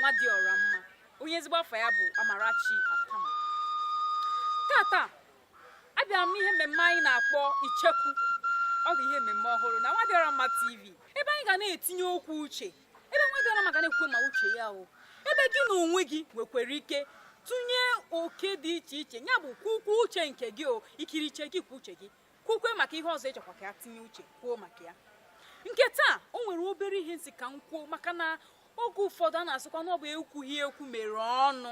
Nwadịọra Mma, onye ezigbo afa ya bụ Amarachi Atama. Tata abịara m n'ihe mmemme anyị na-akpọ Icheku. Ọ bụ ihe mmemme ọhụrụ na Nwadịọra Mma TV, ebe anyị ga na-etinye okwu uche, ebe Nwadịọra Mma ga na-ekwu ma uche ya o, ebe gị na onwe gị nwekwara ike tụnye oke dị iche iche, ya bụ kwukwu uche nke gị o, ikiriche gị kwu uche gị, kwukwe maka ihe ọzọ ịchọkwa ka ya tinye uche kwuo maka ya. Nke taa, o nwere obere ihe nsị ka m kwuo, maka na oge ụfọdụ a na-asịkwa na ọ bụ ekwughị ekwu mere ọnụ,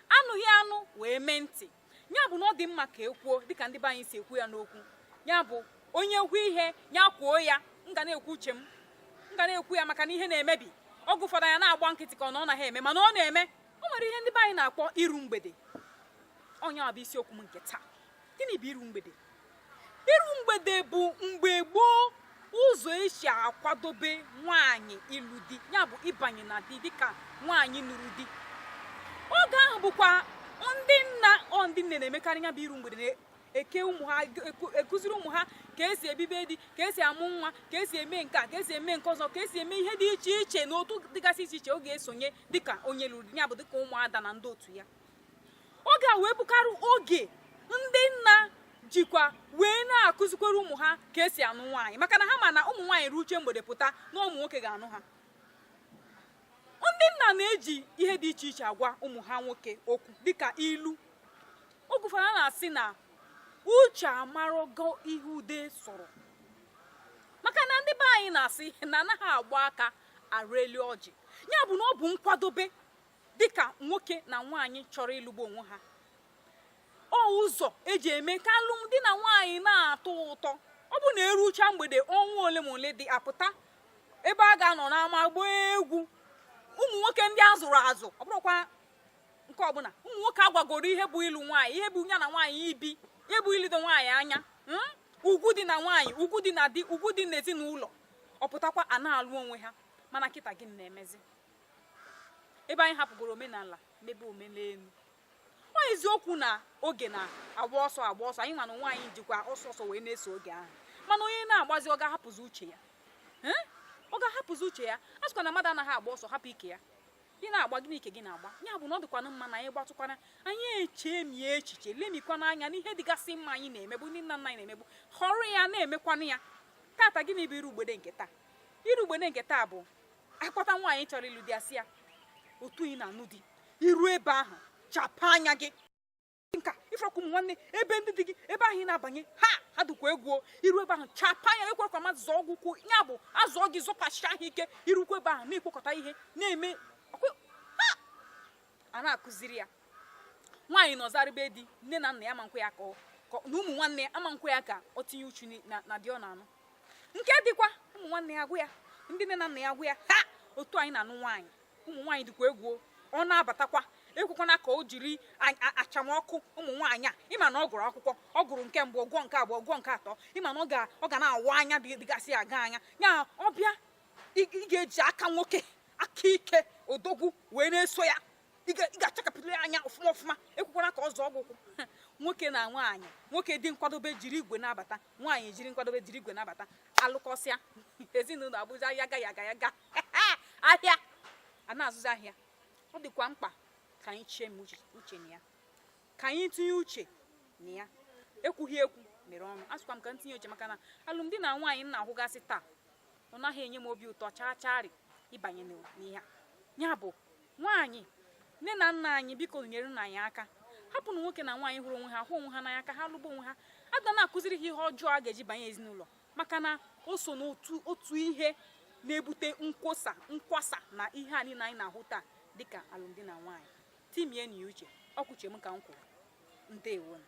anụghị anụ wee mee ntị. Ya bụ na ọ dị mma ka e kwuo dịka ndị be anyị si ekwu ya n'okwu. Ya bụ onye kwu ihe ya kwuo ya. M ga na-ekwu uche m, m ga na-ekwu ya, maka na ihe na-emebi. Oge ụfọdụ anya na-agba nkịtị ka ọ na ọ naghị eme, mana ọ na-eme. O nwere ihe ndị be anyị na-akpọ iru mgbede. Onye bụ isiokwu m nke taa. Gịnị bụ iru mgbede? Iru mgbede bụ mgbe gboo ụzọ esi akwadobe nwaanyị ịlụ di, ya bụ ịbanye na di dịka nwaanyị nụrụ di. Oge ahụ bụkwa ndị nna, ọ ndị nne na-emekarị ya bụ iru mgbede, na-eke ụmụ ha, ekụziri ụmụ ha ka esi ebibe di, ka esi amụ nwa, ka esi eme nke a, ka esi eme nke ọzọ, ka esi eme ihe dị iche iche na otu dịgasị iche iche ọ ga-esonye dịka onye lụrụ di, ya bụ dịka ụmụada na ndị otu ya. Oge a wee bụkarị oge ndị nna jikwa wee na-akụzikwere ụmụ ha ka esi anụ nwaanyị, maka na ha ma na ụmụ nwaanyị ruche mgbede pụta na ụmụ nwoke ga-anụ ha. Ndị nna na-eji ihe dị iche iche agwa ụmụ ha nwoke okwu, dịka ilu. Oge ụfọdụ a na-asị na uche amarogo ihe ude sọrọ, maka na ndị be anyị na-asị na anaghị agba aka areli ọjị. Ya bụ na ọ bụ nkwadobe dịka nwoke na nwaanyị chọrọ ịlụgbu onwe ha, ọ ụzọ eji eme ka alụmdi na nwaanyị na-atọ ụtọ. Ọ bụ na erucha mgbede, ọnwa ole ma ole dị apụta, ebe a ga-anọ n'ama gbaa egwu, ụmụ nwoke ndị a zụrụ azụ, ọ bụrụkwa nke ọbụla ụmụ nwoke agwagoro ihe bụ ịlụ nwaanyị, ihe bụ ya na nwaanyị ibi, ihe bụ ilido nwaanyị anya, ugwu dị na nwaanyị, ugwu dị na di, ugwu dị n'ezinụlọ, ọ pụtakwa a na-alụ onwe ha. Mana kịta, gịnị na-emezi? Ebe anyị hapụgoro omenala mebe omenelu. Ọ eziokwu na oge na-agba ọsọ, agba ọsọ, anyị mana onwe anyị jikwa ọsọ ọsọ wee na-eso oge ahụ. Mana onye na-agbazi, ọ ga-ahapụzi uche ya? Ọ ga-ahapụzi uche ya? A sịkwa na mmadụ anaghị agba ọsọ hapụ ike ya. Ị na-agba, gịnị ike gị na-agba? Ya bụ na ọ dịkwana mma na anyị gbatụkwana, anyị echemie echiche, lemikwana anya n'ihe dịgasị mma anyị na-emegbu, ndị nna nna anyị na-emegbu, họrọ ya na-emekwanụ ya. Tata, gịnị bụ iru mgbede nke taa? Iru mgbede nke taa bụ akpọta nwaanyị chọrọ ịlụ di, asị ya otu ị na-anụ di, iru ebe ahụ, chapa anya gị nka ifrọkwa ụmụ nwanne ebe ndị di gị, ebe ahụ ị na-abanye, ha ha dịkwa egwu. Iru ebe ahụ, chapa anya, ekwerekwa mmadụ zọọ ọgwụ ụkwụ, ya bụ azụọ gị, zọpachia ha ike. Irukwa ebe ahụ, na-ekpokọta ihe na-eme a na-akụziri ya. Nwaanyị nọzarịbe di, nne na nna ya ama nkwe ya ka na ụmụ nwanne ya ama nkwe ya ka o tinye uchu na di ọ na-anụ. Nke dịkwa ụmụ nwanne ya agwụ ya, ndị nne na nna ya agwụ ya ha otu anyị na-anụ nwaanyị. Ụmụ nwaanyị dịkwa egwu. Ọ na-abatakwa, ekwekwana ka o jiri achamọkụ ụmụ nwaanyị a. Ịma na ọ gụrụ akwụkwọ, ọ gụrụ nke mbụ, gụọ nke abụọ, gụọ nke atọ. Ịma na ọ ga na-awụ anya dịgasị aga anya ya. Ọ bịa, ị ga-eji aka nwoke, aka ike odogwu wee na-eso ya. Ị ga-achakapụta ya anya ọfụma ọfụma. Ekwekwana ka ọ zọọ ọgwụ ụkwụ. Nwoke na nwaanyị, nwoke dị nkwadobe jiri igwe na-abata, nwaanyị jiri nkwadobe jiri igwe na-abata, alụkọsịa, ezinụlọ abụzi ya ga ya ga ya ga ahịa a na-azụzi ahịa. Ọ dịkwa mkpa ka anyị chie m uche na ya, ka anyị tinye uche na ya. Ekwughị ekwu mere ọnụ. Asịkwa m ka m tinye uche, maka na alụmdi na nwaanyị m na-ahụgasị taa, ọ naghị enye m obi ụtọ chaa chaarị ịbanye n'ihe a. Ya bụ nwaanyị, nne na nna anyị, biko nyere nna anyị aka, hapụnụ nwoke na nwaanyị hụrụ onwe ha, hụ onwe ha n'anya, ka ha lụgbo onwe ha. Aga na-akụziri ha ihe ọjọọ a ga-eji banye ezinụlọ, maka na o so n'otu otu ihe na-ebute nkwosa nkwasa na ihe a niile anyị na-ahụ taa dịka alụmdi na nwaanyị. Timie na uche ọkwuche m ka m kwuru. Ndewo.